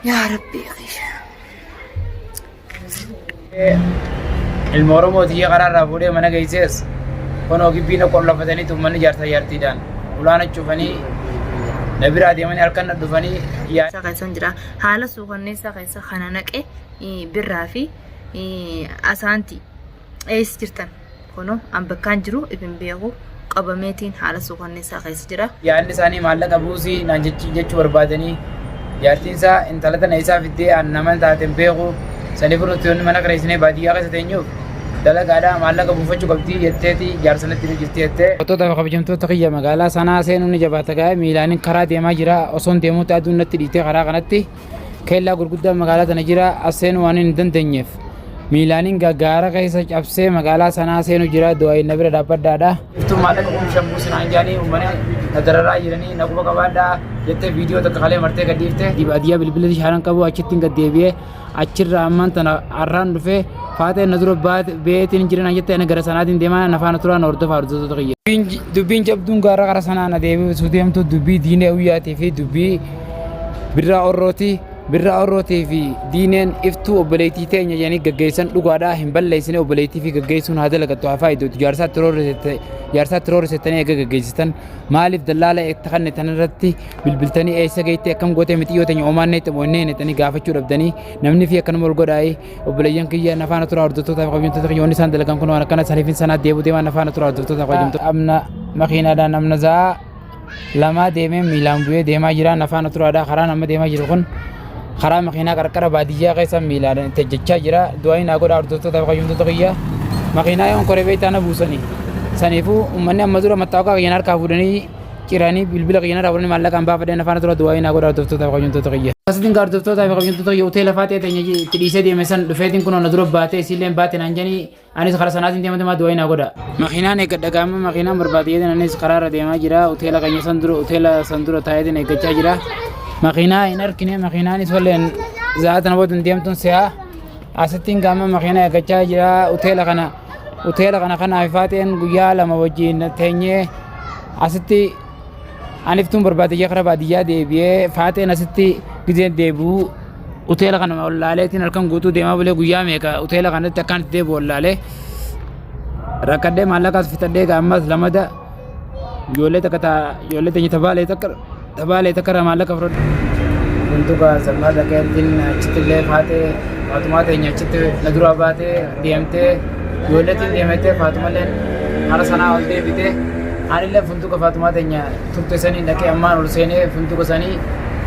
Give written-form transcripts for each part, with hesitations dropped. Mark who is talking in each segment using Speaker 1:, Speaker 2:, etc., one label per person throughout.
Speaker 1: Yaa Rabbii kiyya.
Speaker 2: Ilma Oromoo tiyya karaa irraa fuudhee mana geessees kunoo gibbii na qollafatanii uummanni jaarsa jaartiidhaan ulaana cufanii na biraa deemanii halkan na dhufanii yaa
Speaker 1: Isaa keessan jira. Haala suukanneessaa keessa kana naqe birraa fi asaanti eessa jirtan? Kunoo an bakkaan jiru if hin beeku qabameetiin haala suukanneessaa keessa jira.
Speaker 2: Yaadni isaanii maallaqa buusii naan jechuu barbaadanii jaartiin isaa intala tana isaa fiddee an nama taate hin beeku saniif nuti wanni mana kireessinee baadiyyaa keessa teenyuuf dalagaadha maallaqa buufachuu qabdii jetteeti jaarsa natti nu jirti jettee. Hordoftoota fi kabajamtoota kiyya magaalaa sanaa seenuun ni jabaata gaa'e miilaanin karaa deemaa jira osoon deemuutti aduun natti dhiitee karaa kanatti Keellaa gurguddaa magaalaa tana jira as seenuu waan hin dandeenyeef miilaaniin gaara keessa cabsee magaalaa sanaa seenu jira du'aayin na bira dhaabbadhaadha. Iftuu maallaqa 5000 buusinaan jaanii uummanni na dararaa jiranii na quba qabaadhaa jettee viidiyoo takka kalee martee gad dhiifte. Baadiyyaa bilbila shaaran qabu achittiin gad deebi'ee achirraa ammaan tana har'aan dhufee faaxeen na dura beetiin jiran jettee ani gara sanaatiin deemaa na faana turaa na hordofaa hordoftoota kiyya. Dubbiin jabduun gaara gara sanaa na deebisuu deemtu dubbii diinee uyyaatii fi dubbii Birraa Orrooti. Birraa Orrootii fi Diineen iftuu obboleettii teenya jedhanii gaggeessan dhugaadhaa hin balleessine obboleettii fi gaggeessuun haa dalagattu haa faayidotu jaarsaatti roorrisettanii eega gaggeessitan maaliif dallaala itti kennitan irratti bilbiltanii eessa geette akkam gootee mitiyyoo teenya omaannee ximoonnee jettanii gaafachuu dhabdanii namni fi akkanuma ol godhaa'ee obboleeyyan kiyya nafaana turaa hordoftoota fi kabajamtoota kiyya wanni isaan dalagan kun waan akkana saniifin sanaa deebi'u deemaa nafaana turaa hordoftoota fi kabajamtoota. Amna makiinaadhaan amna za'aa lamaa deemee miilaan bu'ee deemaa jira nafaana turaadha karaan amma deemaa jiru kun karaa makiinaa qarqara baadiyyaa keessa miilaan itti hojjechaa jira du'aa naa godhaa hordoftoota fi kabajamtoota kiyya makiinaa yoon koree beektaa na buusanii saniifuu uummanni amma dura mattaawqaa kiyyan harkaa fuudhanii ciranii bilbila kiyyan harkaa fuudhanii maallaqaan baafadhee nafaana tura du'aa naa godhaa hordoftoota fi kabajamtoota kiyya. Akkasitiin gaa hordoftoota fi kabajamtoota kiyya hoteela faatee teenya itti dhiisee deeme san dhufeetiin kunoo na dura baatee isiilleen baate naan jedhanii Anis karaa sanaatiin deema deemaa du'aa naa godha. Makiinaan eeggadha gaama makiinaan barbaade jedhan anis karaa irra deemaa jira. Hoteela keenya san dura hoteela san dura taa'eetiin eeggachaa jira. Makiinaa hin argine makiinaanis walleen za'a tana booda hin deemtuun si'a. Asittiin gaama makiinaa eeggachaa jira. Hoteela kana kanaaf faaxeen guyyaa 2 wajjin teenyee asitti aniftuun barbaade jee karaa baadiyyaa deebi'ee faaxeen asitti gizeen deebi'uu Hoteela kana wallaaleetiin halkan guutuu deemaa bulee guyyaa meeqa hoteela kanatti akkaan itti deebi'u wallaalee rakkadhee maallaqaas fixadhee egaa ammas lamada ijoollee takka taa ijoollee teenya tabaalee takka tabaalee takka irraa maallaqa fudhadhu. Kuntuka zammaa dhaqeetiin achitti illee faatee faatumaa teenya achitti na duraa baatee deemtee ijoolleetiin deemetee faatumalleen hara sanaa ol deebitee anillee funtuka faatumaa teenya turte saniin dhaqee ammaan ol seenee funtuka sanii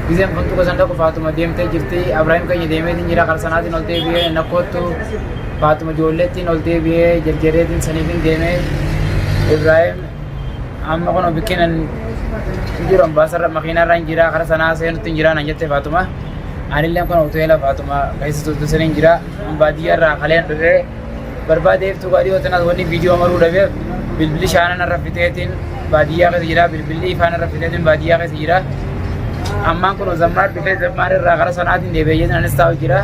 Speaker 2: gizeen funtuka san dhaqu Faatuma deemtee jirti Abrahiim keenya deemeetiin jira kara sanaatiin ol deebi'ee na koottu Faatuma ijoolleettiin ol deebi'ee jarjareetiin saniifin deemee Ibrahiim amma kun bikkinan jiru ambaasarra makiinarra hin jira kara sanaa seenutti hin jira nan jette Faatuma anillee kun hoteela Faatuma keessa turte saniin jira baadiyyaarraa kaleen dhufee barbaade iftuu baadiyoo tanaas wanni viidiyoo maruu dhabeef bilbilli shaanan irra fixeetiin baadiyyaa keessa jira bilbilli ifaan irra fixeetiin baadiyyaa keessa jira ammaan kun zammaar dhufee zammaar irraa karaa sanaatiin deebi'ee jechuun anis taa'u jira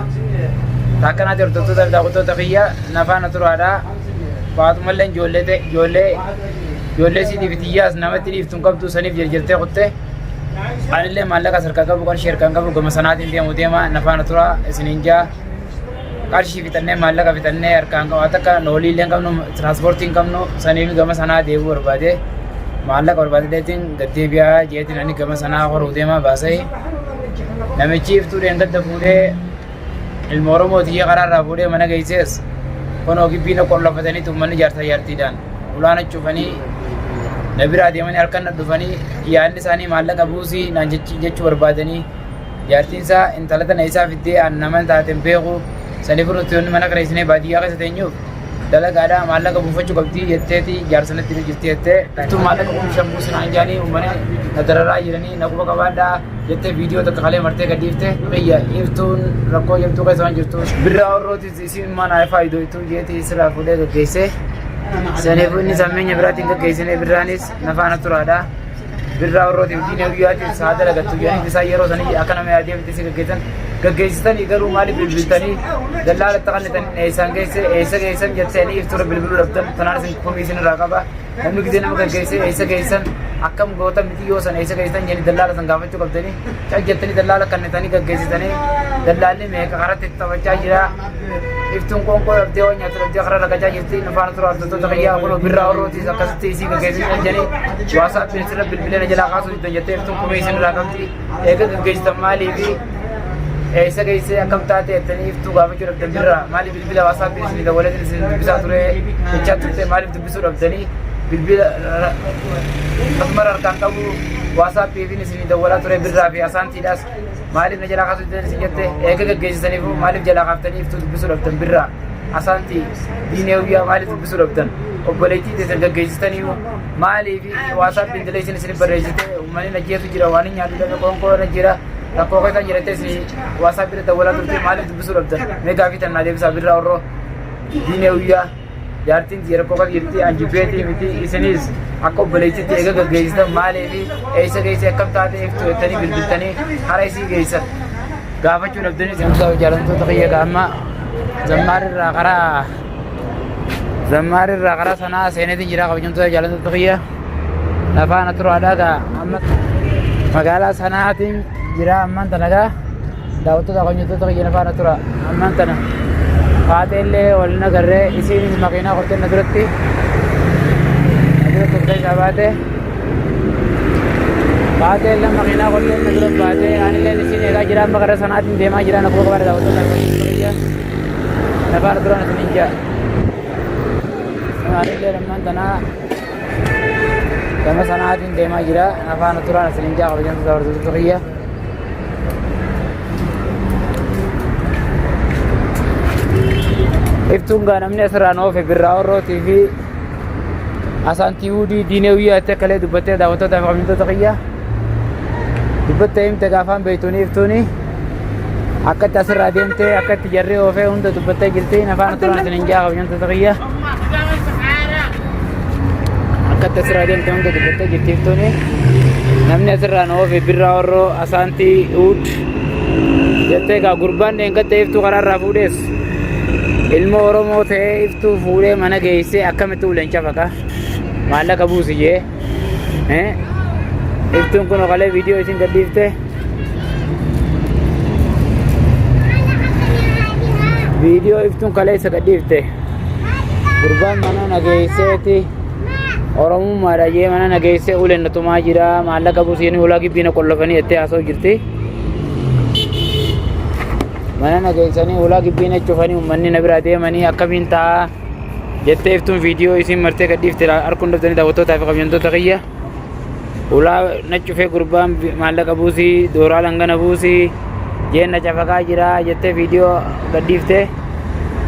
Speaker 2: takkanaati hordoftoota fi daawwattoota kiyya nafaana turaadha faatumallee ijoollee ijoollee ijoollee siitii fi tiyyaas namatti dhiiftu hin qabdu saniif jarjartee kutte anillee maallaqa harkaa qabu qarshii harkaan qabu gama sanaatiin deemu deema nafaana turaa isiniin jaa qarshii fixannee maallaqa fixannee harkaan waa takka noolii illee hin qabnu tiraanspoortii hin qabnu saniif gama sanaa deebi'uu barbaade maallaqa barbaadeetiin gad deebi'aa jeetiin ani gama sanaa horuu deemaa baasee namichi iftuu dheengadda fuudhee ilma Oromoo tiyya karaa irraa fuudhee mana geessees kunoo gibbii na qollafatanii uummanni jaarsa jaartiidhaan ulaana cufanii na biraa deemanii halkan na dhufanii yaadni isaanii maallaqa buusii naan jechuu barbaadanii Jaartiin isaa intala tana isaa fiddee an nama taate hin beeku saniif nuti wanni mana kireessinee baadiyyaa keessa teenyuuf dalagaadha maallaqa buufachuu qabdi jetteeti jaarsa natti nu jirti jettee iftuu maallaqa 5000 buusinaan jaanii uummanni na dararaa jiranii na quba qabaadhaa jettee viidiyoo takka kalee martee gad dhiifte biyya iftuun rakkoo jabduu keessa waan jirtu birraa orrootis isiin mana faayidoo jeetii sirraa fuudhee gaggeessee saniif inni sammeenya biraatiin gaggeessine birraanis nafaana turaadha. Birraa warrootiif diinee guyyaatiif saa dalagattu jedhanii isaan yeroo sanii akka nama yaadee miti si gaggeessan gaggeessitanii garuu maaliif bilbiltanii dallaala itti kannitan eessaan geesse eessa geessan jettanii iftuura bilbiluu dhabdan tanaan isin komii isin irraa qaba namni gisee nama gaggeesse eessa geessan akkam goota miti yoo san eessa geessan jedhanii dallaala san gaafachuu qabdanii cal jettanii dallaala kannitanii gaggeessitanii dallaalli meeqa karatti itti taphachaa jira iftuun qoonqoo dhabdee waan nyaatu dhabdee karaa rakkachaa jirti nu faana tura hordoftoota kiyyaa kunoo birraa orrootiis akkasitti isii gaggeessitan jedhanii waasaappiin sirra bilbilee na jalaa kaasuu diddan jettee iftuun komee isin irraa qabdi eega gaggeessitan maalii fi eessa geessee akkam taate jettanii iftuu gaafachuu dhabdan birraa maaliif bilbila waasaappiin isin dawwaleetiin isin dubbisaa ture jechaa turte maaliif dubbisuu dhabdanii bilbila akkuma harkaan qabu waasaappiin isin dawwalaa ture birraa fi asaantiidhaas maaliif na jalaa kaasuu diddan isin jette eega gaggeessisaniif maaliif jalaa kaaftanii iftuu dubbisuu dhabdan birraa asaantii diinee guyyaa maaliif dubbisuu dhabdan obboleettii teessan gaggeessitaniif maaliif waasaappiin dilee isin isin barreessite uummanni na jeetu jira waan hin nyaatu dhabe qoonqoo na jira rakkoo keessan jiratte isin waasaappiin dawwalaa turte maaliif dubbisuu dhabdan mee gaafii tan naa deebisaa birraa orroo diinee guyyaa jaartiin tiyya rakkoo keessa jirti an jibbeetii miti isinis akka obboleettiitti eega gaggeessitan maaliif eessa geesse akkam taate iftu jettanii bilbiltanii hara isii geessan gaafachuu dhabdanii isin jaalattoota kiyya gaamma zammaar irraa karaa zammaar irraa karaa sanaa seeneetiin jira kabajamtoota jaalattoota kiyya lafaana turaadhaa gaa amma magaalaa sanaatiin jira ammaan tana gaa Daawwattoota kabajamtoota kiyya na faana tura. Ammaan tana faatee illee wal hin agarree isiinis makiinaa kortee na duratti na duratti of keessaa baate. Faatee illee makiinaa kortee na dura baate anillee isiin eegaa jira amma gara sanaatiin deemaa jira na quba qabaadha daawwattoota kabajamtoota kiyya na faana tura na isiniin jaa. Anillee ammaan tanaa gama sanaatiin deemaa jira na faana tura na isiniin jaa kabajamtoota hordoftoota kiyya. Iftuun gaa namni asirraan oofe birraa orrootii fi asaantii huudii diinee guyyaa itti akkalee dubbattee daawwattoota fi kabajamtoota kiyya dubbattee himte gaafaan beektuuni iftuuni akkatti asirraa deemtee akkatti jarri oofee hunda dubbattee jirti nafaan turan isin hin jaa kabajamtoota kiyya akkatti asirraa deemte hunda dubbattee jirti iftuuni namni asirraa na oofe birraa warroo asaantii uud jettee egaa gurbaan dheengadda iftuu karaarraa fuudhees ilma oromoo ta'ee iftuu fuudhee mana geessee akkamitti uleen cafaqa maallaqa buusi jee iftuun kun okalee viidiyoo isin gadhiifte viidiyoo iftuun kaleessa gadhiifte gurbaan mana nageesseeti oromummaadha jee mana nageessee uleen na tumaa jira maallaqa buusiin ulaa gibbii na qollofanii jettee haasa'u jirti mana nageessanii ulaa gibbii na cufanii uummanni na biraa deemanii akkamiin ta'a jettee iftuun viidiyoo isiin martee gadhiifte harkuun dabtanii daawwattootaa fi kabajamtoota kiyya Ulaa na cufee gurbaan maallaqa buusii dooraal hangana buusii jeen na cafaqaa jira jettee viidiyoo gadhiifte.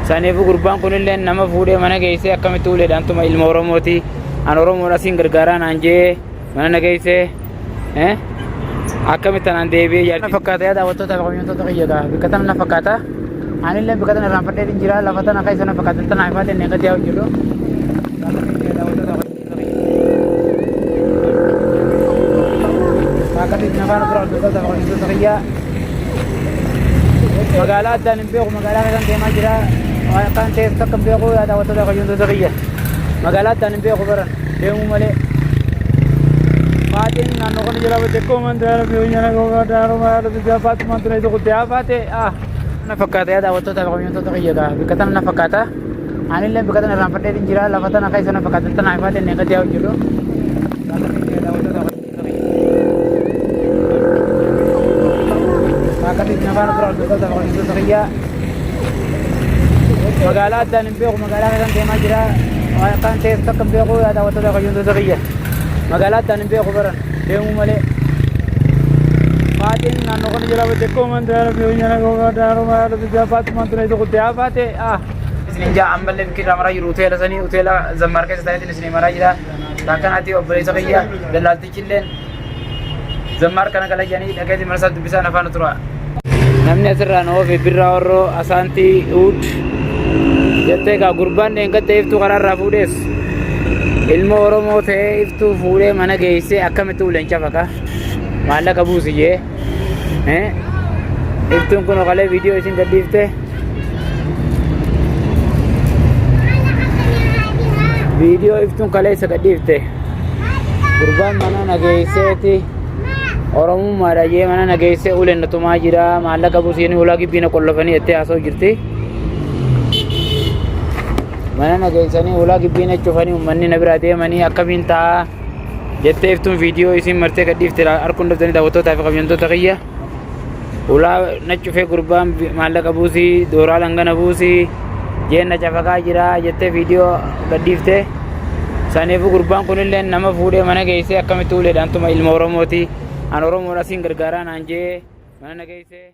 Speaker 2: Saniifuu gurbaan kunillee nama fuudhee mana geessee akkamitti uleedhaan tuma ilma Oromooti. An Oromoodha siin gargaaraa naan jee mana na geessee. Akkamitti anaan deebi'ee jaartii. Na fakkaata yaa daawwattoota fi kabajamtoota kiyya gaa bikka tana na fakkaata. Anillee bikka tana irraanfadhee hin jira lafa tana keessa na fakkaata tana ifaateen eeggatti yaa hojjedhu. Magaalaa addaan hin beeku magaalaa keessan deemaa jira waan ta'eef takka hin beeku yaa daawwattoota kabajamtoota kiyya magaalaa addaan hin beeku baran deemuu malee. Faatiin naannoo kana jira batte mantra Faatu mantra isa kuttee faate na fakkaata yaa daawwattoota kabajamtoota kiyya gaa bikka tana na fakkaata. Anillee bikka tana irraanfadheetiin jira lafa tana keessa na fakkaata tana ifaateen eeggatti yaa hojjedhu. Magaalaa addaan hin beeku magaalaa keessan deemaa jira waan ta'eef takka hin beeku yaa daawwattoota kabajamtoota kiyya magaalaa addaan hin beeku baran deemuu malee. Faatiin naannoo kana jira batte faatee Isin jaa ammallee bikki irraa maraa jiru hoteela sanii hoteela zammaar keessa taa'eetiin isin maraa jira. Akkanaatti obboleessa kiyya dallaaltichi illeen zammaar kana gala jedhanii dhaqeetiin mana isaa dubbisaan afaan tura. Namni asirraa na oofe birraa warroo asaantii uud jettee egaa gurbaan dheengadda iftuu karaarraa fuudhees Ilma Oromoo ta'ee iftuu fuudhee mana geessee akkamitti uleen cafaqa? Maallaqa buusi jee. Iftuun kun kalee viidiyoo isin gadhiifte. Viidiyoo iftuun kalee isa gadhiifte. Gurbaan mana na geesseeti. Oromummaadha jee mana na geessee uleen na tumaa jira. Maallaqa buusi jennee ulaa gibbii na qollofanii jettee haasa'u jirti. Mana na geessanii ulaa gibbii na cufanii uummanni na biraa deemanii akkamiin ta'a jettee iftuun viidiyoo isiin martee gadhiifte arguun daftanii daawwattootaa fi kabajamtoota kiyya. Ulaa na cufee gurbaan maallaqa buusii dooraa langana buusii jeen na cafaqaa jira jettee viidiyoo gadhiifte. Saniifuu gurbaan kunillee nama fuudhee mana geessee akkamitti uleedhaan tuma ilma Oromooti. An Oromoodha siin gargaaraa naan jee mana na geessee.